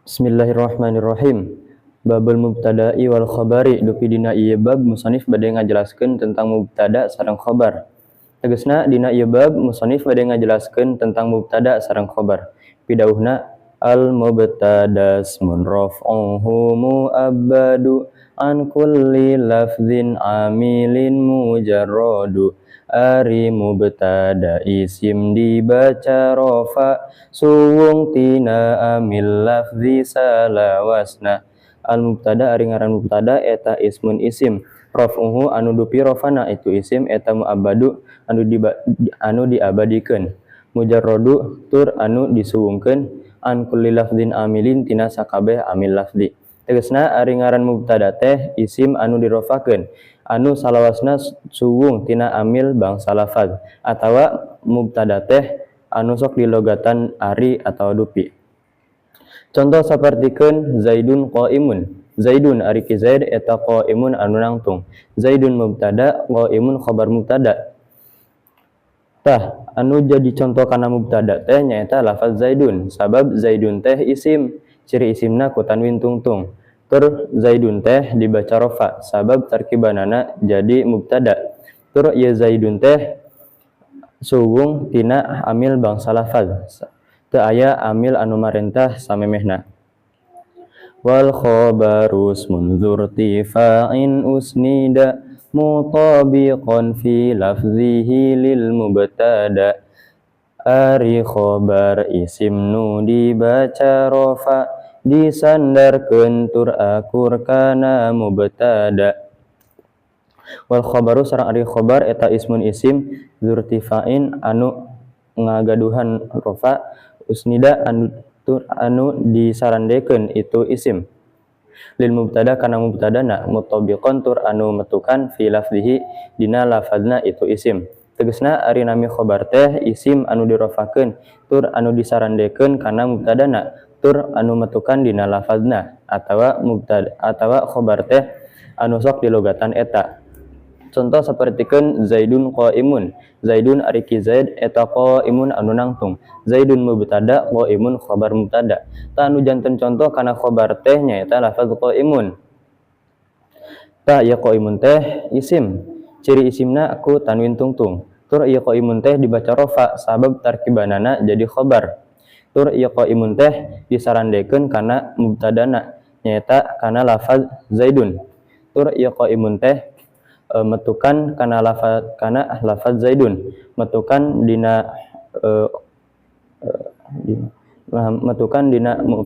Bismillahirrahmanirrahim. Babul mubtada'i wal khabari. Dupi dina ieu bab musannif bade ngajelaskeun tentang mubtada sareng khabar. Tegasna dina ieu bab musannif bade ngajelaskeun tentang mubtada sareng khabar. Pidauhna al mubtada ismun raf'uhu mu'abbadu an kulli lafzin amilin mujarradu. Ari mubtada isim dibaca rofa suwung tina amil lafzi salawasna. Al mubtada ari ngaran mubtada eta ismun isim raf'uhu anu dupi rofana itu isim eta mu'abbadu anu diabadikeun mujarradu tur anu disuwungkeun an kulli lafzin amilin tina sakabeh amil lafzi. Tegasna ari ngaran mubtada teh isim anu dirofakeun anu salawasna suwung tina amil bangsa lafaz atawa mubtada teh anu sok dilogatan ari atawa dupi. Contoh sapertikeun Zaidun qaimun. Zaidun ari ki Zaid eta qaimun anu nangtung. Zaidun mubtada, qaimun khabar mubtada. Tah anu jadi contoh kana mubtada teh nyaeta lafaz Zaidun, sabab Zaidun teh isim, ciri isimna ku tanwin tungtung. Tur Zaidun teh dibaca rofa sabab tarkibanana jadi mubtada. Tur ieu Zaidun teh suwung tina amil bangsa lafaz. Teu aya amil anu marentah samemehna. Wal khabaru ismun dzurtifa'in usnida mutabiqan fi lafzihi lil mubtada. Ari khabar isim nu dibaca rofa disandarkeun tur akur kana mubtada. Wal khabaru sareng ari khabar eta ismun isim dzurtifa'in anu ngagaduhan rofa usnida anu tur anu disarandekeun itu isim lil mubtada kana mubtadana mutabiqan tur anu metukan fi lafzihi dina lafazna itu isim. Tegasna ari nami khabar teh isim anu dirofakeun tur anu disarandekeun kana mubtadana tur anu metukan dina lafazna atawa mubtada atawa khabar teh anu sok dilogatan eta. Contoh sapertikeun Zaidun qaimun. Zaidun ari ki Zaid eta qaimun anu nangtung. Zaidun mubtada, qaimun khabar mubtada. Tah anu janten contoh kana khabar teh nyaeta lafaz qaimun. Tah ieu qaimun teh isim. Ciri isimna ku tanwin tungtung. Tur ieu qaimun teh dibaca rofa sabab tarkibanana jadi khabar. Tur ieu qaimun teh disarandekeun kana mubtadana nyaeta kana lafaz Zaidun. Tur ieu qaimun teh metukan kana lafaz Zaidun, metukan dina metukan dina